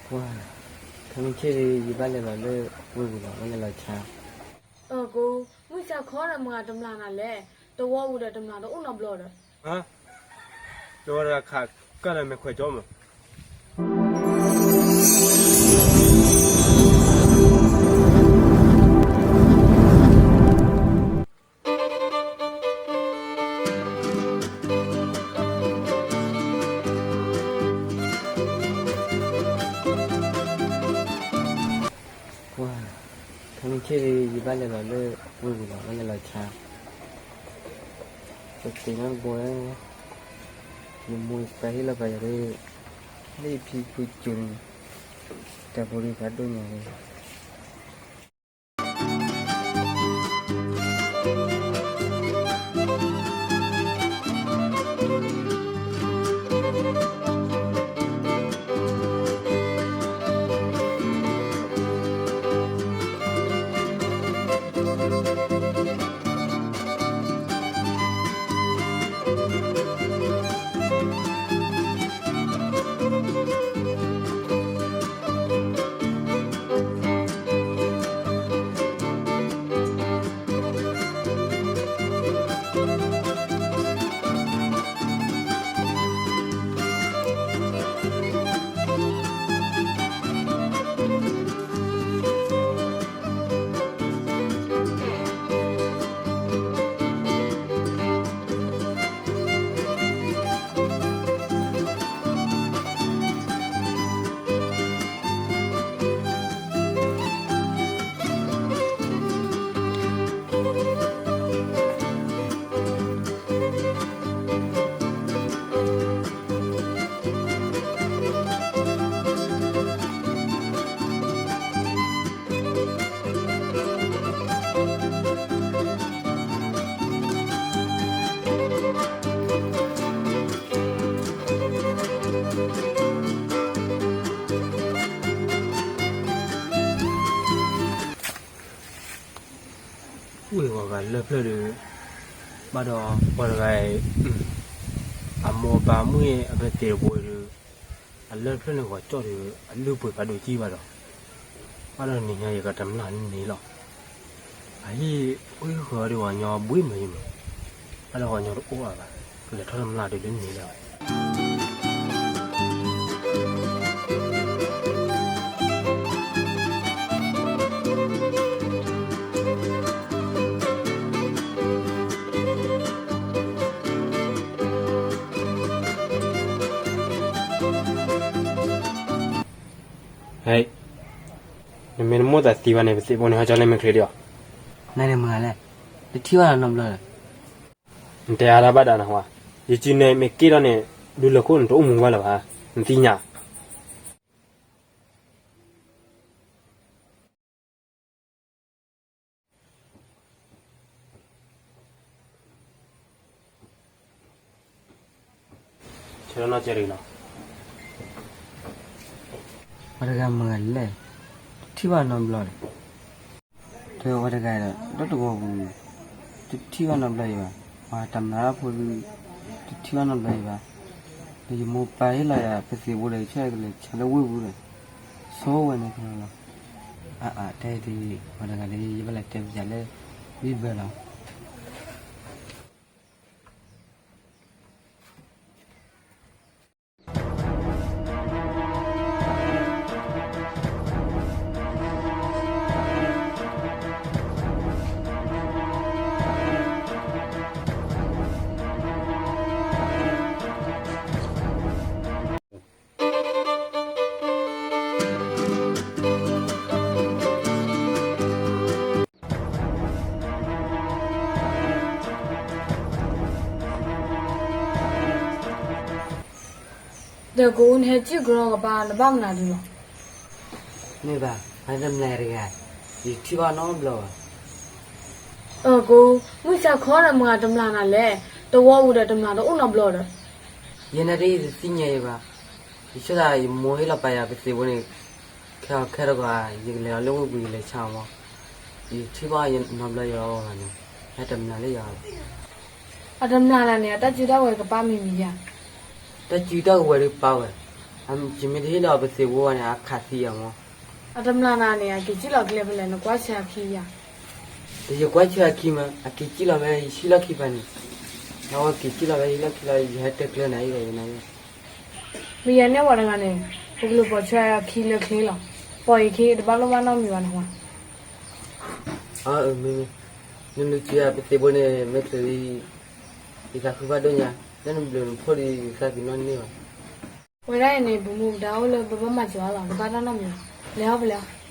ကွၢ်, ခဲမုၢ်ဆ့ၣ်ဒီး ယဘၣ်လဲၤလီၤလၢဝ့ၢ်ပူၤလီၤ, ဘၣ်လဲၤလီၤဆါ. အၢ ကိ, မုၢ်ဆါခီဒီးမတၤတမျၢ်နၤလဲၣ်, တဝီပူၤဒီးတမျၢ်တအိၣ်နီတဘျီဒီး. တဝီတဂၤခးကၢ်ဒီးမဲာ်ခွဲးကၠီမး. ကွၢ်, ခဲမုၢ်ဆ့ၣ်ဒီး ယဘၣ်လဲၤလီၤလၢဝ့ၢ်ပူၤလီၤ, ဘၣ်လဲၤလီၤဆါ. ပသ့ၣ်နီတဘိ, ယမိၢ်ပၢ်ဟ့ၣ်လီၤပာ်ယၤဒီး လၢယဖံဖုကၠိန့ၣ်, တၢ်ဖိဒုးဖးဒိၣ်ညါဒီး ဝ့ၢ်ဂီၤဂၤလၢၢ်ဖျၢၣ်ဒီး, ဘၣ်ဒီးပှၤတဂၤအံၤ, အမိၢ်အပၢ်မုၢ်အကသ့ၣ်တဘိဒီး, အလၢၢ်ဖျၢၣ်န့ၣ်ဂီၤကၠီၣ်ဒီး အလုၢ်ပှ့ၤဖးဒိၣ်ကံဘၣ်ဒီး, ဘၣ်ဒီးနံၤညါယကတမျၢ်န့ၣ်လီၤ. အဟံၣ်အိၣ်ဟံၣ်ဃီဒီးပှၤကညီဘှံးမးယမး, ဘၣ်ဒီးပှၤကညီတအိၣ်ဘၣ်ဘၣ်, ကလဲၤထီၣ်တမျၢ်ဒီးလၢန့ၣ်လီၤ. နမ့ၢ်နမိၢ်သးသံဘၣ်န့ၣ် ပသ့ၣ်ဘိန့ၣ် ဟီကၠီလၢမ့ၢ်ချ့ဒီးအီၤ, နမ့ၢ်ဂၤလဲၣ်, တထံၣ်ဘၣ်နီတဘျီလၢၤ. နတဲအါဒၣ်ဘၣ်ဒၣ်နဟါ, ယစုန့ၣ်မ့ၢ်က့ၣ်ထီၣ်န့ၣ်, ဒုးလၢခိၣ်နတအိၣ်မူဘၣ်လၢၤဘၣ်, နသ့ၣ်ညါ. ဆဲးနီၢ်ကဲရံၤလီၤ. ပှၤတဂၤမ့ၢ်ဂၤလဲၣ်, တထံၣ်ဘၣ်နီတဘျီလၢၤ. တဲဝဲတဂၤဒီး ဒီတဂီၤပူၤ, တထံၣ်ဘၣ်နီတဘျီအံၤဘၣ်, ပှၤတမျၢ်ဖိဒုး, တထံၣ်ဘၣ်နီတဘျီအံၤဘၣ်, ဒီးယမိၢ်ပၢ်ဟ့ၣ်လီၤယၤ ပသ့ၣ်ဘိဒီး ယဆၢကလဲၤဆါလၢဝ့ၢ်ပူၤဒီး, ဆိဝဲန့ၣ်လီၤ. အအတဲဒ်, ပှၤတဂၤဒီး ယဘၣ်လဲၤတဲပစၢ်လၢ ဘံၣ်ဘၢလီၤ. ဒီးကိးနဟဲစုကရီကပၤ နဘၣ်မနုၤဒုးလီၤ. မ့ၢ်ဘၣ်, မတမျၢ်တဂၤ, ယထံၣ်ဘၣ်နီတဘျီဘၣ်. အၢကိး, မုၢ်ဆါခီဒီးမတမျၢ်နၤလဲၣ်, တဝီပူၤဒီးတမျၢ်တအိၣ်နီတဘျီဒီး. ယဲန့ၣ်တယသ့ၣ်ညါအံၤဘၣ်, ယဆိသးယမိၢ်ဟ့ၣ်လီၤပာ်ယၤပသ့ၣ်ဘိန့ၣ်, ခဲအံၤခဲတဂီၤ ယကလဲၤလီၤလၢဝ့ၢ်ပူၤ ယလဲၤဆါအီၤမး, ယထံၣ်ဘၣ်နီတဘျီယၤဘၣ်န့ၣ်, ဟဲတမျၢ်လၢယၤ. အတမျၢ်နၤန့ၣ် အတၢ်စုတၢ်ဝဲၤကပၢ်မံၤမံၤဧါ. တၢ်စုတၢ်ဝဲၤဒုးပၢ်ဝဲ, ယမ့ၢ်တဟ့ၣ်ဒီးပသ့ၣ်ဘိဘၣ်န့ၣ် အခးသံယၤမး. အတမျၢ်နၤန့ၣ် အက့ၤစံၣ်လီၤကျဲဖဲလဲၣ်, နကွၢ်ဆၢအခံယၤ. ယကွၢ်ဆၢအခံမး, အက့ၤစံၣ်လီၤဖဲ ယဟံၣ်လီၢ်ခံပၤန့ၣ်, အဝဲက့ၤစံၣ်လီၤဖဲယဟံၣ်လီၢ်ခံလီၤ, ယဟဲတဲကျၢၤနၤအံၤဒီးယနၤ. မ့ၢ်ယၤန့ၣ်ဝဲတဂၤန့ၣ်, ပကလူၤပိာ်ထွဲအခံလၢချ့လီၤ. ပိာ်အံၤခံတဘၣ်လိၣ်ဘၣ်နီတမံၤဘၣ်နဟါ. မ့ၢ်, နလူၤစံးပသ့ၣ်ဘိန့ၣ် မ့ၢ်တလံ, ယသးခုဖးဒိၣ်ညါ, လၢနဘျုးနဖှိၣ်ဒီးယသးပ့ၤနီၣ်န့ၢ်ဘၣ်. ဝဲဒၣ်အံၤန့ၣ် ပမူပဒါအိၣ်လၢပဘၣ်မၤစၢၤအီၤလီၤ, တဘၣ်တၢ်နီတမံၤဘၣ်. လဲၤအီၤပလဲၤအီၤ.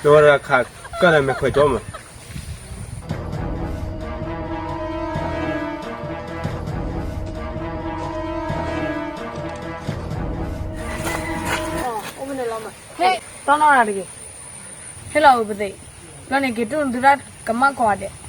နဝဲဒၣ်ခးကၢ်လၢမဲာ်ခွဲးကၠီမး. အိၣ်မနုၤလီၤမး, ဟဲ, တီနီၢ်တၢ်တဂ့ၤ, ဟ့ၣ်လီၤအုးပသ့ၣ်, ဘျီန့ၣ်က့ၤတူၢ်နသုတၢ်ကမၣ်ကိးဂၤဒဲး.